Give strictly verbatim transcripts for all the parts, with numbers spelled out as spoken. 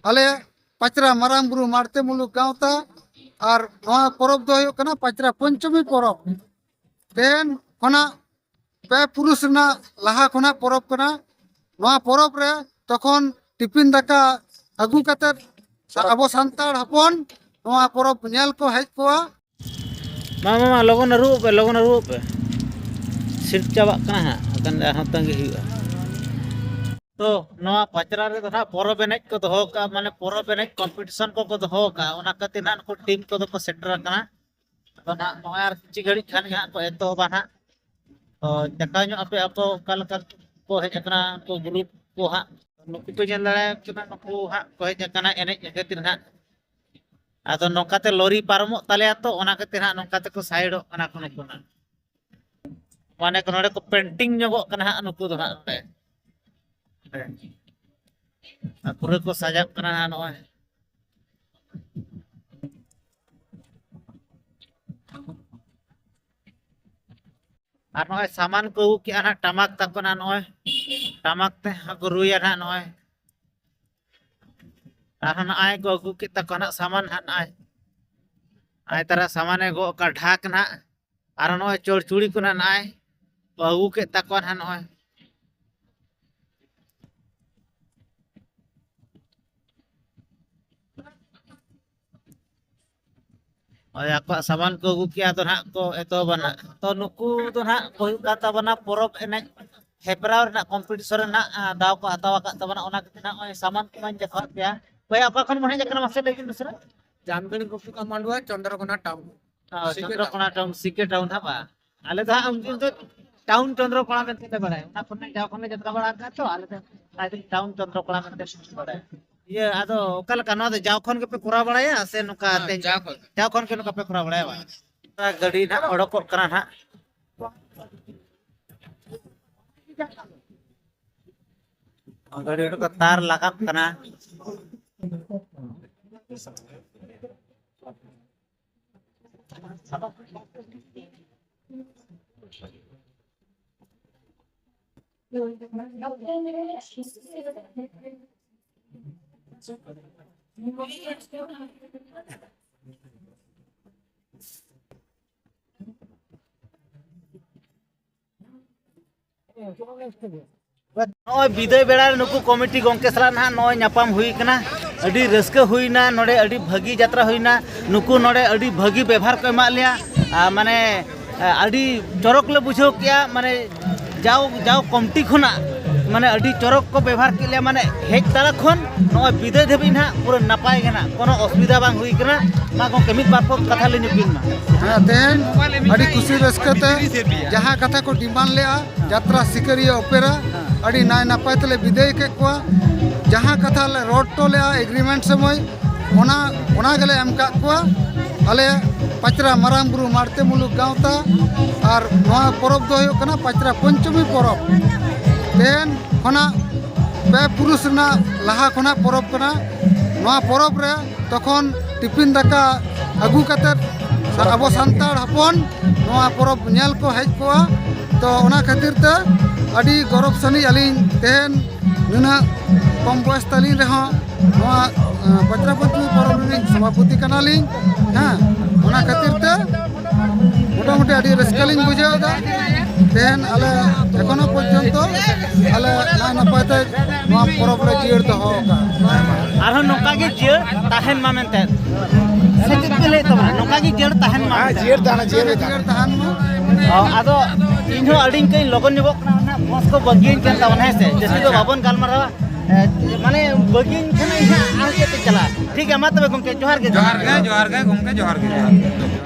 ᱟᱞᱮ ᱯᱟᱪᱨᱟ ᱢᱟᱨᱟᱝ ᱵᱩᱨᱩ ᱢᱟᱲᱛᱮ ᱢᱩᱞᱩᱠ ᱜᱟᱶᱛᱟ᱾ ᱟᱨ ᱱᱚᱣᱟ ᱯᱚᱨᱚᱵᱽ ᱫᱚ ᱦᱩᱭᱩᱜ ᱠᱟᱱᱟ ᱯᱟᱪᱨᱟ ᱯᱚᱧᱪᱚᱢᱤ ᱯᱚᱨᱚᱵᱽ᱾ ᱛᱮᱦᱮᱧ ᱠᱷᱚᱱᱟᱜ ᱯᱮ ᱯᱩᱨᱩᱥ ᱨᱮᱱᱟᱜ ᱞᱟᱦᱟ ᱠᱷᱚᱱᱟᱜ ᱯᱚᱨᱚᱵᱽ ᱠᱟᱱᱟ᱾ ᱱᱚᱣᱟ ᱯᱚᱨᱚᱵᱽ ᱨᱮ ᱛᱚᱠᱷᱚᱱ ᱴᱤᱯᱤᱱ ᱫᱟᱠᱟ ᱟᱹᱜᱩ ᱠᱟᱛᱮᱫ ᱟᱵᱚ ᱥᱟᱱᱛᱟᱲ ᱦᱚᱯᱚᱱ ᱱᱚᱣᱟ ᱯᱚᱨᱚᱵᱽ ᱧᱮᱞ ᱠᱚ ᱦᱮᱡ ᱠᱚᱜᱼᱟ᱾ ᱢᱟ, ᱢᱟ, ᱢᱟ, ᱞᱚᱜᱚᱱ ᱟᱹᱨᱩᱵᱚᱜ ᱯᱮ, ᱞᱚᱜᱚᱱ ᱟᱹᱨᱩᱵᱚᱜ ᱯᱮ᱾ ᱥᱤᱴ ᱪᱟᱵᱟᱜ ᱠᱟᱱᱟ ᱦᱟᱸᱜ, ᱵᱟᱠᱷᱟᱱ ᱟᱨᱦᱚᱸ ᱛᱟᱺᱜᱤ ᱦᱩᱭᱩᱜᱼᱟ᱾ ᱛᱚ, ᱱᱚᱣᱟ ᱯᱟᱪᱨᱟ ᱨᱮᱫᱚ ᱱᱟᱦᱟᱜ ᱯᱚᱨᱚᱵᱽ ᱮᱱᱮᱡ ᱠᱚ ᱫᱚᱦᱚ ᱠᱟᱜᱼᱟ, ᱢᱟᱱᱮ ᱯᱚᱨᱚᱵᱽ ᱮᱱᱮᱡ ᱠᱚᱢᱯᱤᱴᱤᱥᱚᱱ ᱠᱚᱠᱚ ᱫᱚᱦᱚ ᱠᱟᱜᱼᱟ, ᱚᱱᱟ ᱠᱷᱟᱹᱛᱤᱨ ᱱᱟᱦᱟᱜ ᱱᱩᱠᱩ ᱴᱤᱢ ᱠᱚᱫᱚ ᱠᱚ ᱥᱮᱴᱮᱨ ᱟᱠᱟᱱᱟ᱾ ᱟᱫᱚ ᱱᱟᱦᱟᱜ ᱱᱚᱜᱼᱚᱭ ᱟᱨ ᱠᱤᱪᱷᱩ ᱜᱷᱟᱹᱲᱤᱡ ᱠᱷᱟᱱ ᱜᱮ ᱦᱟᱸᱜ ᱠᱚ ᱮᱛᱚᱦᱚᱵᱟ ᱱᱟᱦᱟᱜ᱾ ᱛᱚ, ᱪᱟᱠᱷᱟ ᱧᱚᱜ ᱟᱯᱮ, ᱟᱯᱮ ᱚᱠᱟ ᱞᱮᱠᱟ ᱠᱚ ᱦᱮᱡ ᱟᱠᱟᱱᱟ, ᱩᱱᱠᱩ ᱜᱨᱩᱯ ᱠᱚ ᱦᱟᱸᱜ᱾ ᱱᱩᱠᱩ ᱯᱮ ᱧᱮᱞ ᱫᱟᱲᱮᱭᱟᱠᱚ ᱠᱟᱱᱟ, ᱱᱩᱠᱩ ᱦᱟᱸᱜ ᱠᱚ ᱦᱮᱡ ᱟᱠᱟᱱᱟ ᱮᱱᱮᱡ ᱠᱷᱟᱹᱛᱤᱨ ᱦᱟᱸᱜ᱾ ᱟᱫᱚ ᱱᱚᱝᱠᱟᱛᱮ ᱞᱚᱨᱤ ᱯᱟᱨᱚᱢᱚᱜ ᱛᱟᱞᱮᱭᱟ, ᱛᱚ ᱚᱱᱟ ᱠᱷᱟᱹᱛᱤᱨ ᱦᱟᱸᱜ ᱱᱚᱝᱠᱟ ᱛᱮᱠᱚ ᱥᱟᱭᱤᱰᱚᱜ ᱠᱟᱱᱟ ᱠᱚ ᱱᱩᱠᱩ ᱦᱟᱸᱜ᱾ ᱢᱟᱱᱮ ᱠᱚ ᱱᱚᱰᱮ ᱠᱚ ᱯᱮᱱᱴᱤᱝ ᱧᱚᱜᱚᱜ ᱠᱟᱱᱟ ᱦᱟᱸᱜ ᱱᱩᱠᱩ ᱫᱚ ᱦᱟᱸᱜ ᱱᱚᱰᱮ᱾ ᱟᱨ ᱯᱩᱨᱟᱹ ᱠᱚ ᱥᱟᱡᱟᱜ ᱠᱟᱱᱟ ᱦᱟᱸᱜ ᱱᱚᱜᱼᱚᱭ᱾ ᱟᱨ ᱱᱚᱜᱼᱚᱭ ᱥᱟᱢᱟᱱ ᱠᱚ ᱟᱹᱜᱩ ᱠᱮᱜᱼᱟ ᱱᱟᱦᱟᱜ, ᱴᱟᱢᱟᱠ ᱛᱟᱠᱚ ᱱᱟᱦᱟᱜ ᱱᱚᱜᱼᱚᱭ᱾ ᱴᱟᱢᱟᱠ ᱛᱮ ᱦᱟᱸᱜ ᱠᱚ ᱨᱩᱭᱟ ᱱᱟᱦᱟᱜ ᱱᱚᱜᱼᱚᱭ᱾ ᱟᱨᱦᱚᱸ ᱱᱚᱜᱼᱚᱭ ᱠᱚ ᱟᱹᱜᱩ ᱠᱮᱫ ᱛᱟᱠᱚᱣᱟ ᱱᱟᱦᱟᱜ ᱥᱟᱢᱟᱱ ᱦᱟᱸᱜ ᱱᱚᱜᱼᱚᱭ᱾ ᱟᱭ ᱛᱟᱨᱟ ᱥᱟᱢᱟᱱᱮ ᱜᱚᱜ ᱠᱟᱜᱼᱟ, ᱰᱷᱟᱠ ᱱᱟᱦᱟᱜ᱾ ᱟᱨ ᱱᱚᱜᱼᱚᱭ ᱪᱚᱲᱪᱩᱲᱤ ᱠᱚ ᱱᱟᱦᱟᱜ ᱱᱚᱜᱼᱚᱭ ᱠᱚ ᱟᱹᱜᱩ ᱠᱮᱫ ᱛᱟᱠᱚᱣᱟ ᱱᱟᱦᱟᱜ ᱱᱚᱜᱼᱚᱭ᱾ ᱦᱳᱭ, ᱟᱠᱚᱣᱟᱜ ᱥᱟᱢᱟᱱ ᱠᱚ ᱟᱹᱜᱩ ᱠᱮᱜᱼᱟ, ᱟᱫᱚ ᱱᱟᱦᱟᱜ ᱠᱚ ᱮᱛᱚᱦᱚᱵᱟ ᱱᱟᱦᱟᱜ᱾ ᱛᱚ, ᱱᱩᱠᱩ ᱫᱚ ᱱᱟᱦᱟᱜ ᱠᱚ ᱦᱩᱭᱩᱜ ᱠᱟᱱ ᱛᱟᱵᱚᱱᱟ ᱯᱚᱨᱚᱵᱽ ᱮᱱᱮᱡ ᱦᱮᱯᱨᱟᱣ ᱨᱮᱱᱟᱜ, ᱠᱚᱢᱯᱤᱴᱤᱥᱚᱱ ᱨᱮᱱᱟᱜ, ᱟ, ᱫᱟᱣ ᱠᱚ ᱦᱟᱛᱟᱣ ᱟᱠᱟᱫ ᱛᱟᱵᱚᱱᱟ᱾ ᱚᱱᱟ ᱠᱷᱟᱹᱛᱤᱨ ᱱᱟᱦᱟᱜ ᱱᱚᱜᱼᱚᱭ ᱥᱟᱢᱟᱱ ᱠᱚᱢᱟᱧ ᱫᱮᱠᱷᱟᱣᱟᱫ ᱯᱮᱭᱟ᱾ ᱵᱚᱭᱦᱟ, ᱚᱠᱟ ᱠᱷᱚᱱ ᱵᱚᱱ ᱦᱮᱡ ᱟᱠᱟᱱᱟ, ᱢᱟᱥᱮ ᱞᱟᱹᱭ ᱵᱤᱱ ᱫᱚᱥᱨᱟ? ᱡᱟᱢᱛᱟᱲᱤ ᱜᱩᱯᱤ ᱠᱷᱚᱱ ᱢᱟᱱᱰᱩᱣᱟ, ᱪᱚᱱᱫᱨᱚᱠᱳᱱᱟ ᱴᱟᱣᱩᱱ᱾ ᱚ, ᱥᱤᱠᱮ ᱪᱚᱱᱫᱨᱚᱠᱳᱱᱟ ᱴᱟᱣᱩᱱ, ᱥᱤᱠᱮ ᱴᱟᱣᱩᱱ ᱦᱟᱸᱜ ᱵᱟ? ᱟᱞᱮ ᱫᱚ ᱦᱟᱸᱜ ᱩᱱᱫᱤᱱ ᱫᱚ ᱴᱟᱣᱩᱱ ᱪᱚᱱᱫᱨᱚᱠᱳᱱᱟ ᱢᱮᱱᱛᱮ ᱞᱮ ᱵᱟᱲᱟᱭᱟ᱾ ᱚᱱᱟ ᱠᱷᱚᱱ ᱡᱟᱣ ᱠᱷᱚᱱ ᱞᱮ ᱡᱟᱛᱨᱟ ᱵᱟᱲᱟ ᱟᱠᱟᱫ ᱛᱚ, ᱟᱞᱮ ᱫᱚ ᱚᱱᱟ ᱠᱷᱟᱹᱛᱤᱨ ᱴᱟᱣᱩᱱ ᱪᱚᱱᱫᱨᱚᱠᱳᱱᱟ ᱢᱮᱱᱛᱮ ᱞᱮ ᱵᱟᱲᱟᱭᱟ᱾ ᱤᱭᱟᱹ, ᱟᱫᱚ ᱚᱠᱟ ᱞᱮᱠᱟ ᱱᱚᱣᱟ ᱫᱚ ᱡᱟᱣ ᱠᱷᱚᱱ ᱜᱮᱯᱮ ᱠᱚᱨᱟᱣ ᱵᱟᱲᱟᱭᱟ ᱥᱮ ᱱᱚᱝᱠᱟ ᱦᱮᱸ, ᱛᱮᱦᱮᱧ? ᱡᱟᱣ ᱠᱷᱚᱱ᱾ ᱡᱟᱣ ᱠᱷᱚᱱ ᱜᱮ ᱱᱚᱝᱠᱟ ᱯᱮ ᱠᱚᱨᱟᱣ ᱵᱟᱲᱟᱭᱟ ᱵᱟᱝ? ᱜᱟᱹᱰᱤ ᱱᱟᱦᱟᱜ ᱚᱰᱚᱠᱚᱜ ᱠᱟᱱᱟ ᱱᱟᱦᱟᱜ᱾ ᱜᱟᱹᱰᱤ ᱚᱰᱚᱠ ᱛᱟᱨ ᱞᱟᱜᱟᱜ ᱠᱟᱱᱟ᱾ ᱱᱚᱜᱼᱚᱭ ᱵᱤᱫᱟᱹᱭ ᱵᱮᱲᱟ ᱨᱮ ᱱᱩᱠᱩ ᱠᱚᱢᱤᱴᱤ ᱜᱚᱢᱠᱮ ᱥᱟᱞᱟᱜ ᱱᱟᱦᱟᱜ ᱱᱚᱜᱼᱚᱭ ᱧᱟᱯᱟᱢ ᱦᱩᱭ ᱠᱟᱱᱟ᱾ ᱟᱹᱰᱤ ᱨᱟᱹᱥᱠᱟᱹ ᱦᱩᱭᱱᱟ, ᱱᱚᱰᱮ ᱟᱹᱰᱤ ᱵᱷᱟᱹᱜᱤ ᱡᱟᱛᱨᱟ ᱦᱩᱭᱱᱟ᱾ ᱱᱩᱠᱩ ᱱᱚᱰᱮ ᱟᱹᱰᱤ ᱵᱷᱟᱹᱜᱤ ᱵᱮᱵᱷᱟᱨ ᱠᱚ ᱮᱢᱟᱜ ᱞᱮᱭᱟ᱾ ᱟᱨ ᱢᱟᱱᱮ ᱟᱹᱰᱤ ᱪᱚᱨᱚᱠ ᱞᱮ ᱵᱩᱡᱷᱟᱹᱣ ᱠᱮᱜᱼᱟ᱾ ᱢᱟᱱᱮ ᱡᱟᱣ ᱡᱟᱣ ᱠᱚᱢᱤᱴᱤ ᱠᱷᱚᱱᱟᱜ ᱢᱟᱱᱮ ᱟᱹᱰᱤ ᱪᱚᱨᱚᱠ ᱠᱚ ᱵᱮᱵᱷᱟᱨ ᱠᱮᱫ ᱞᱮᱭᱟ᱾ ᱢᱟᱱᱮ ᱦᱮᱡ ᱛᱟᱨᱟ ᱠᱷᱚᱱ ᱱᱚᱜᱼᱚᱭ ᱵᱤᱫᱟᱹᱭ ᱫᱷᱟᱹᱵᱤᱡ ᱱᱟᱦᱟᱜ ᱯᱩᱨᱟᱹ ᱱᱟᱯᱟᱭ ᱜᱮ ᱱᱟᱦᱟᱜ, ᱠᱳᱱᱳ ᱚᱥᱩᱵᱤᱫᱷᱟ ᱵᱟᱝ ᱦᱩᱭ ᱠᱟᱱᱟ᱾ ᱢᱟ ᱜᱚᱢᱠᱮ, ᱢᱤᱫ ᱵᱟᱨ ᱯᱚᱫ ᱠᱟᱛᱷᱟ ᱞᱟᱹᱭ ᱧᱚᱜ ᱵᱤᱱ ᱢᱟ᱾ ᱦᱮᱸ, ᱛᱮᱦᱮᱧ ᱟᱹᱰᱤ ᱠᱩᱥᱤ ᱨᱟᱹᱥᱠᱟᱹ ᱛᱮ ᱡᱟᱦᱟᱸ ᱠᱟᱛᱷᱟ ᱠᱚ ᱰᱤᱢᱟᱱᱰ ᱞᱮᱜᱼᱟ, ᱡᱟᱛᱨᱟ ᱥᱤᱠᱟᱹᱨᱤᱭᱟᱹ ᱚᱯᱮᱨᱟ, ᱟᱹᱰᱤ ᱱᱟᱭ ᱱᱟᱯᱟᱭ ᱛᱮᱞᱮ ᱵᱤᱫᱟᱹᱭ ᱠᱮᱫ ᱠᱚᱣᱟ᱾ ᱡᱟᱦᱟᱸ ᱠᱟᱛᱷᱟ ᱞᱮ ᱨᱚᱲ ᱦᱚᱴᱚ ᱞᱮᱜᱼᱟ ᱮᱜᱽᱨᱤᱢᱮᱱᱴ ᱥᱚᱢᱚᱭ, ᱚᱱᱟ, ᱚᱱᱟ ᱜᱮᱞᱮ ᱮᱢ ᱠᱟᱜ ᱠᱚᱣᱟ᱾ ᱟᱞᱮ ᱯᱟᱪᱨᱟ ᱢᱟᱨᱟᱝ ᱵᱩᱨᱩ ᱢᱟᱲᱛᱮ ᱢᱩᱞᱩᱠ ᱜᱟᱶᱛᱟ, ᱟᱨ ᱱᱚᱣᱟ ᱯᱚᱨᱚᱵᱽ ᱫᱚ ᱦᱩᱭᱩᱜ ᱠᱟᱱᱟ ᱯᱟᱪᱨᱟ ᱯᱚᱧᱪᱚᱢᱤ ᱯᱚᱨᱚᱵᱽ᱾ ᱛᱮᱦᱮᱧ ᱠᱷᱚᱱᱟᱜ ᱯᱮ ᱯᱩᱨᱩᱥ ᱨᱮᱱᱟᱜ ᱞᱟᱦᱟ ᱠᱷᱚᱱᱟᱜ ᱯᱚᱨᱚᱵᱽ ᱠᱟᱱᱟ᱾ ᱱᱚᱣᱟ ᱯᱚᱨᱚᱵᱽ ᱨᱮ ᱛᱚᱠᱷᱚᱱ ᱴᱤᱯᱷᱤᱱ ᱫᱟᱠᱟ ᱟᱹᱜᱩ ᱠᱟᱛᱮᱫ ᱟᱵᱚ ᱥᱟᱱᱛᱟᱲ ᱦᱚᱯᱚᱱ ᱱᱚᱣᱟ ᱯᱚᱨᱚᱵᱽ ᱧᱮᱞ ᱠᱚ ᱦᱮᱡ ᱠᱚᱜᱼᱟ᱾ ᱛᱚ ᱚᱱᱟ ᱠᱷᱟᱹᱛᱤᱨ ᱛᱮ ᱟᱹᱰᱤ ᱜᱚᱨᱚᱵᱽ ᱥᱟᱹᱱᱤᱡ ᱟᱹᱞᱤᱧ ᱛᱮᱦᱮᱧ ᱱᱩᱱᱟᱹᱜ ᱠᱚᱢ ᱵᱚᱭᱮᱥ ᱛᱟᱹᱞᱤᱧ ᱨᱮᱦᱚᱸ ᱱᱚᱣᱟ, ᱮᱸ, ᱯᱟᱪᱨᱟ ᱯᱚᱧᱪᱚᱢᱤ ᱯᱚᱨᱚᱵᱽ ᱨᱤᱱᱤᱡ ᱥᱚᱵᱷᱟᱯᱚᱛᱤ ᱠᱟᱱᱟᱞᱤᱧ᱾ ᱦᱮᱸ, ᱚᱱᱟ ᱠᱷᱟᱹᱛᱤᱨ ᱛᱮ ᱢᱚᱴᱟᱢᱩᱴᱤ ᱟᱹᱰᱤ ᱨᱟᱹᱥᱠᱟᱹ ᱞᱤᱧ ᱵᱩᱡᱷᱟᱹᱣ ᱮᱫᱟ᱾ ᱛᱮᱦᱮᱧ ᱟᱞᱮ ᱮᱠᱷᱚᱱᱳ ᱯᱚᱨᱡᱚᱱᱛᱚ ᱟᱞᱮ ᱱᱟᱭ ᱱᱟᱯᱟᱭ ᱛᱮ ᱱᱚᱣᱟ ᱯᱚᱨᱚᱵᱽ ᱞᱮ ᱡᱤᱭᱟᱹᱲ ᱫᱚᱦᱚ ᱟᱠᱟᱫᱼᱟ᱾ ᱟᱨᱦᱚᱸ ᱱᱚᱝᱠᱟ ᱜᱮ ᱡᱤᱭᱟᱹᱲ ᱛᱟᱦᱮᱱ ᱢᱟ ᱢᱮᱱᱛᱮ᱾ ᱥᱮ ᱪᱮᱫ ᱯᱮ ᱞᱟᱹᱭᱮᱫ ᱛᱟᱵᱚᱱᱟ? ᱱᱚᱝᱠᱟ ᱜᱮ ᱡᱤᱭᱟᱹᱲ ᱛᱟᱦᱮᱱ ᱢᱟ ᱦᱮᱸ, ᱢᱮᱱᱛᱮ᱾ ᱡᱤᱭᱟᱹᱲ ᱛᱟᱦᱮᱱᱟ, ᱡᱤᱭᱟᱹᱲ ᱛᱟᱦᱮᱱᱟ᱾ ᱡᱤᱭᱟᱹᱲ ᱛᱟᱦᱮᱱ ᱢᱟ᱾ ᱚ, ᱟᱫᱚ ᱤᱧᱦᱚᱸ ᱟᱹᱰᱤ ᱤᱱᱠᱟᱹᱧ ᱞᱚᱜᱚᱱ ᱧᱚᱜᱚᱜ ᱠᱟᱱᱟ, ᱚᱱᱟ ᱵᱚᱥ ᱠᱚ ᱵᱟᱹᱜᱤᱭᱟᱹᱧ ᱠᱟᱱ ᱛᱟᱵᱚᱱᱟ, ᱦᱮᱸ ᱥᱮ? ᱡᱟᱹᱥᱛᱤ ᱫᱚ ᱵᱟᱵᱚᱱ ᱜᱟᱞᱢᱟᱨᱟᱣᱟ᱾ ᱮ, ᱢᱟᱱᱮ, ᱵᱟᱹᱜᱤᱭᱟᱹᱧ ᱠᱷᱟᱱ ᱤᱧ ᱦᱟᱸᱜ ᱟᱨ ᱪᱮᱫ ᱛᱮ ᱪᱟᱞᱟᱜᱼᱟ? ᱴᱷᱤᱠ ᱜᱮᱭᱟ, ᱢᱟ ᱛᱚᱵᱮ ᱜᱚᱢᱠᱮ, ᱡᱚᱦᱟᱨ ᱜᱮ᱾ ᱡᱚᱦᱟᱨ ᱜᱮ, ᱡᱚᱦᱟᱨ ᱜᱮ ᱜᱚᱢᱠᱮ, ᱡᱚᱦᱟᱨ ᱜᱮ, ᱡᱚᱦᱟᱨ ᱜᱮ᱾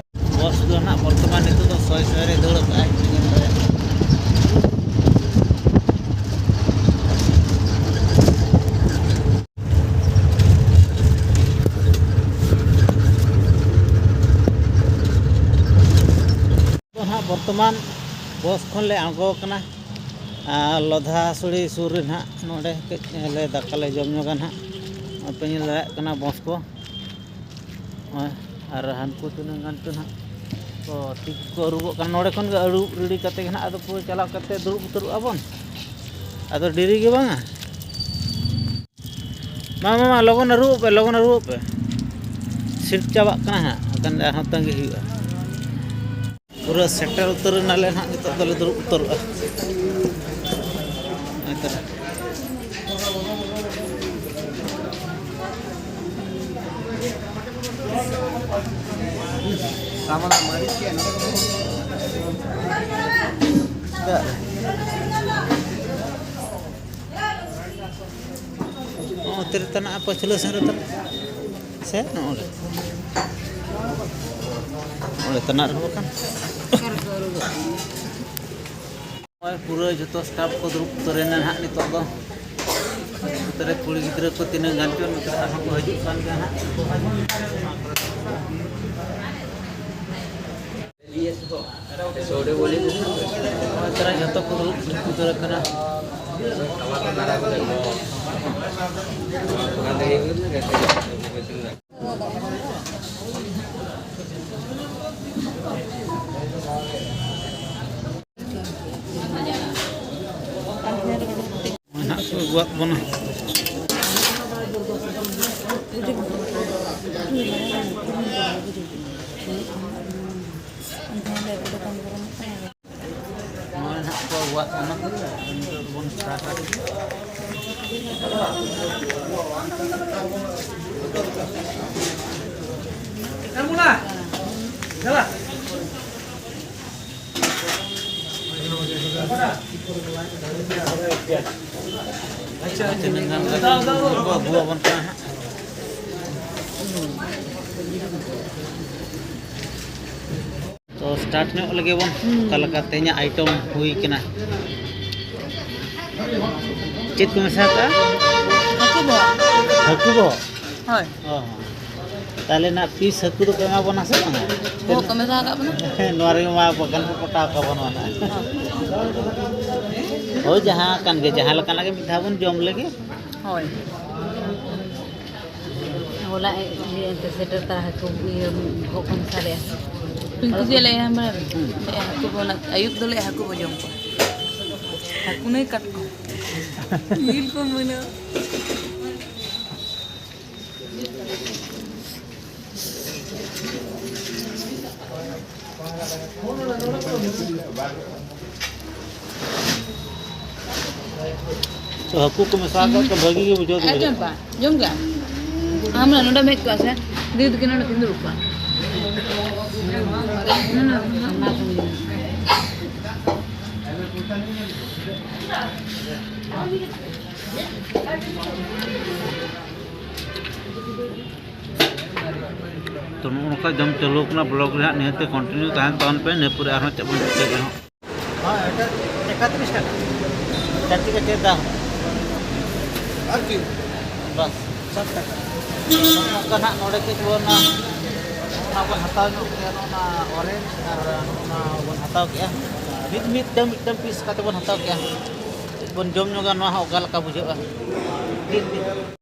ᱵᱚᱥ ᱫᱚ ᱱᱟᱜ ᱵᱚᱨᱛᱚᱢᱟᱱ ᱱᱤᱛᱚᱜ ᱫᱚ ᱥᱚᱭ ᱥᱚᱭ ᱨᱮ ᱫᱟᱹᱲ ᱠᱟᱜᱼᱟᱭ᱾ ᱫᱚ ᱱᱟᱜ ᱵᱚᱨᱛᱚᱢᱟᱱ ᱵᱚᱥ ᱠᱷᱚᱱ ᱞᱮ ᱟᱬᱜᱚ ᱟᱠᱟᱱᱟ᱾ ᱟᱨ ᱞᱚᱫᱷᱟ ᱥᱩᱲᱤ ᱥᱩᱨ ᱨᱮ ᱱᱟᱜ ᱱᱚᱰᱮ ᱠᱟᱹᱡ ᱞᱮ ᱫᱟᱠᱟ ᱞᱮ ᱡᱚᱢ ᱧᱚᱜᱟ ᱱᱟᱜ᱾ ᱟᱯᱮ ᱧᱮᱞ ᱫᱟᱲᱮᱭᱟᱜ ᱠᱟᱱᱟ ᱵᱚᱥ ᱠᱚ᱾ ᱱᱚᱜᱼᱚᱭ, ᱟᱨ ᱦᱟᱱᱠᱩ ᱛᱤᱱᱟᱹᱜ ᱜᱟᱱ ᱪᱚ ᱱᱟᱜ ᱠᱚ ᱛᱤ ᱠᱚ ᱟᱹᱨᱩᱵᱚᱜ ᱠᱟᱱᱟ᱾ ᱱᱚᱰᱮ ᱠᱷᱚᱱ ᱜᱮ ᱟᱹᱨᱩᱵ ᱨᱮᱰᱤ ᱠᱟᱛᱮ ᱜᱮ ᱱᱟᱜ ᱟᱫᱚ ᱯᱩᱨᱟᱹ ᱪᱟᱞᱟᱣ ᱠᱟᱛᱮ ᱫᱩᱲᱩᱵ ᱩᱛᱟᱹᱨᱚᱜᱼᱟ ᱵᱚᱱ᱾ ᱟᱫᱚ ᱰᱮᱨᱤ ᱜᱮ ᱵᱟᱝᱟ᱾ ᱢᱟ, ᱢᱟ, ᱢᱟ, ᱞᱚᱜᱚᱱ ᱟᱹᱨᱩᱵᱚᱜ ᱯᱮ, ᱞᱚᱜᱚᱱ ᱟᱹᱨᱩᱵᱚᱜ ᱯᱮ᱾ ᱥᱤᱴ ᱪᱟᱵᱟᱜ ᱠᱟᱱᱟ ᱦᱟᱸᱜ, ᱵᱟᱠᱷᱟᱱ ᱟᱨᱦᱚᱸ ᱛᱟᱺᱜᱤ ᱦᱩᱭᱩᱜᱼᱟ᱾ ᱯᱩᱨᱟᱹ ᱥᱮᱴᱮᱨ ᱩᱛᱟᱹᱨ ᱮᱱᱟᱞᱮ ᱱᱟᱦᱟᱜ, ᱱᱤᱛᱚᱜ ᱫᱚᱞᱮ ᱫᱩᱲᱩᱵ ᱩᱛᱟᱹᱨᱚᱜᱼᱟ᱾ ᱦᱮᱸ ᱛᱚ᱾ ᱥᱟᱢᱟᱱ ᱢᱟᱹᱨᱤᱪ ᱠᱮ ᱱᱚᱰᱮ ᱠᱚ ᱚᱱᱛᱮ ᱨᱮ ᱛᱟᱱᱟᱜ ᱯᱟᱹᱪᱷᱞᱟᱹ ᱥᱮᱱ ᱨᱮ ᱛᱟᱱᱟᱜ᱾ ᱥᱮ ᱱᱚᱜᱼᱚ ᱱᱚᱰᱮ᱾ ᱚᱸᱰᱮ ᱛᱟᱱᱟᱜ ᱨᱮᱦᱚᱸ ᱵᱟᱠᱷᱟᱱ᱾ ᱱᱚᱜᱼᱚᱭ ᱯᱩᱨᱟᱹ ᱡᱷᱚᱛᱚ ᱥᱴᱟᱯ ᱠᱚ ᱫᱩᱲᱩᱵ ᱩᱛᱟᱹᱨ ᱮᱱᱟ ᱱᱟᱦᱟᱜ ᱱᱤᱛᱚᱜ ᱫᱚ᱾ ᱱᱚᱛᱮ ᱨᱮ ᱠᱩᱲᱤ ᱜᱤᱫᱽᱨᱟᱹ ᱠᱚ ᱛᱤᱱᱟᱹᱜ ᱜᱟᱱ ᱪᱚ ᱱᱚᱛᱮ ᱨᱮ ᱟᱨᱦᱚᱸ ᱠᱚ ᱦᱤᱡᱩᱜ ᱠᱟᱱ ᱜᱮᱭᱟ ᱱᱟᱦᱟᱜ᱾ ᱱᱚᱛᱮ ᱨᱮ ᱡᱷᱚᱛᱚ ᱠᱚ ᱫᱩᱲᱩᱵ ᱩᱛᱟᱹᱨ ᱟᱠᱟᱱᱟ᱾ ᱱᱚᱜᱼᱚᱭ ᱱᱟᱦᱟᱜ ᱠᱚ ᱟᱹᱜᱩᱣᱟᱫ ᱵᱚᱱᱟ᱾ ᱱᱚᱜᱼᱚᱭ ᱱᱟᱦᱟᱜ ᱠᱚ ᱟᱹᱜᱩᱣᱟᱫ ᱵᱚᱱᱟ᱾ ᱱᱤᱛᱚᱜ ᱫᱚᱵᱚᱱ ᱥᱴᱟᱨᱴᱟ᱾ ᱛᱤᱱᱟᱹᱜ ᱜᱟᱱ ᱠᱚ ᱟᱹᱜᱩᱣᱟᱵᱚᱱ ᱠᱟᱱᱟ ᱦᱟᱸᱜ᱾ ᱛᱚ, ᱥᱴᱟᱨᱴ ᱧᱚᱜ ᱞᱮᱜᱮ ᱵᱚᱱ᱾ ᱦᱩᱸ᱾ ᱚᱠᱟ ᱞᱮᱠᱟ ᱛᱮᱦᱮᱧᱟᱜ ᱟᱭᱴᱮᱢ ᱦᱩᱭ ᱠᱟᱱᱟ? ᱪᱮᱫ ᱠᱚ ᱢᱮᱥᱟ ᱠᱟᱜᱼᱟ? ᱦᱟᱹᱠᱩ ᱵᱚᱦᱚᱜ᱾ ᱦᱟᱹᱠᱩ ᱵᱚᱦᱚᱜ? ᱦᱳᱭ᱾ ᱚ ᱦᱚᱸ᱾ ᱛᱟᱦᱞᱮ ᱱᱟᱜ ᱯᱤᱥ ᱦᱟᱹᱠᱩ ᱫᱚᱯᱮ ᱮᱢᱟ ᱵᱚᱱᱟ ᱥᱮ ᱵᱟᱝᱟ? ᱵᱚᱦᱚᱜ ᱠᱚ ᱢᱮᱥᱟ ᱠᱟᱜ ᱵᱚᱱᱟ᱾ ᱦᱮᱸ, ᱱᱚᱣᱟ ᱨᱮᱜᱮ ᱢᱟ ᱵᱟᱜᱟᱱ ᱠᱚ ᱯᱚᱴᱟᱣ ᱠᱟᱵᱚᱱ ᱢᱟ ᱱᱟᱜ᱾ ᱦᱳᱭ᱾ ᱦᱳᱭ, ᱡᱟᱦᱟᱸ ᱠᱟᱱ ᱜᱮ, ᱡᱟᱦᱟᱸ ᱞᱮᱠᱟᱱᱟᱜ ᱜᱮ ᱢᱤᱫ ᱫᱷᱟᱣ ᱵᱚᱱ ᱡᱚᱢ ᱞᱮᱜᱮ᱾ ᱦᱳᱭ᱾ ᱦᱚᱞᱟ ᱤᱭᱟᱹ ᱮᱱᱛᱮ ᱥᱮᱴᱮᱨ ᱛᱟᱨᱟ ᱦᱟᱹᱠᱩ ᱤᱭᱟᱹ ᱵᱚᱦᱚᱜ ᱠᱚ ᱢᱮᱥᱟ ᱞᱮᱜᱼᱟ᱾ ᱯᱤᱝᱠᱩ ᱪᱮᱫ ᱞᱟᱹᱭᱟ ᱵᱟᱲᱟᱭ ᱵᱮᱱ? ᱦᱩᱸ᱾ ᱞᱟᱹᱭᱟ ᱦᱟᱹᱠᱩ ᱵᱚ ᱚᱱᱟ ᱟᱹᱭᱩᱵ ᱫᱚ ᱞᱟᱹᱭᱟ ᱦᱟᱹᱠᱩ ᱵᱚ ᱡᱚᱢ ᱠᱚᱣᱟ᱾ ᱦᱟᱹᱠᱩ ᱱᱟᱹᱭ ᱠᱟᱴᱠᱚᱢ᱾ ᱡᱤᱞ ᱠᱚ ᱢᱟᱹᱱᱟ᱾ ᱛᱚ, ᱦᱟᱹᱠᱩ ᱠᱚ ᱢᱮᱥᱟ ᱠᱟᱜ ᱠᱚ ᱵᱷᱟᱹᱜᱤ ᱜᱮ ᱵᱩᱡᱷᱟᱹᱣ ᱫᱚ ᱮᱠᱫᱚᱢ ᱵᱩᱡᱷᱟᱹᱜ ᱵᱟ, ᱡᱚᱢ ᱜᱮ᱾ ᱟᱢ ᱱᱚᱰᱮ ᱢᱮᱫ ᱠᱚ ᱟᱥᱮ, ᱫᱤᱫᱤ ᱛᱟᱹᱠᱤᱱ ᱱᱚᱰᱮ ᱠᱤᱱ ᱫᱩᱲᱩᱵ ᱠᱚᱜᱼᱟ᱾ ᱛᱚ, ᱱᱚᱜᱼᱚ ᱱᱚᱝᱠᱟ ᱡᱚᱢ ᱪᱟᱹᱞᱩ ᱠᱟᱱᱟ ᱵᱞᱚᱜ ᱨᱮ ᱦᱟᱸᱜ᱾ ᱱᱤᱭᱟᱹᱛᱮ ᱠᱚᱱᱴᱤᱱᱤᱭᱩ ᱛᱟᱦᱮᱱ ᱛᱟᱵᱚᱱ ᱯᱮ, ᱱᱤᱭᱟᱹ ᱯᱚᱨᱮ ᱟᱨᱦᱚᱸ ᱪᱮᱫ ᱵᱚᱱ ᱪᱤᱠᱟᱹᱭᱟ ᱦᱟᱸᱜ᱾ ᱦᱮᱸ, ᱮᱠᱟᱛᱨᱤᱥ ᱴᱟᱠᱟ᱾ ᱪᱟᱨᱴᱤ ᱠᱟ ᱪᱮᱫ ᱫᱟᱢ? ᱟᱨ ᱪᱮᱫ? ᱵᱟᱥ᱾ ᱥᱟᱛ ᱴᱟᱠᱟ᱾ ᱱᱚᱝᱠᱟ ᱱᱟᱜ ᱱᱚᱰᱮ ᱠᱟᱹᱡ ᱵᱚᱱ, ᱚᱱᱟ ᱵᱚᱱ ᱦᱟᱛᱟᱣ ᱧᱚᱜ ᱠᱮᱜᱼᱟ, ᱱᱚᱜᱼᱚ ᱱᱟ ᱚᱨᱮᱧᱡᱽ ᱟᱨ ᱱᱚᱜᱼᱚ ᱱᱟ ᱵᱚᱱ ᱦᱟᱛᱟᱣ ᱠᱮᱜᱼᱟ᱾ ᱢᱤᱫ ᱢᱤᱫᱴᱟᱝ ᱢᱤᱫᱴᱟᱝ ᱯᱤᱥ ᱠᱟᱛᱮ ᱵᱚᱱ ᱦᱟᱛᱟᱣ ᱠᱮᱜᱼᱟ᱾ ᱵᱚᱱ ᱡᱚᱢ ᱧᱚᱜᱟ, ᱱᱚᱣᱟ ᱦᱚᱸ ᱚᱠᱟ ᱞᱮᱠᱟ ᱵᱩᱡᱷᱟᱹᱜᱼᱟ᱾ ᱢᱤᱫ ᱢᱤᱫ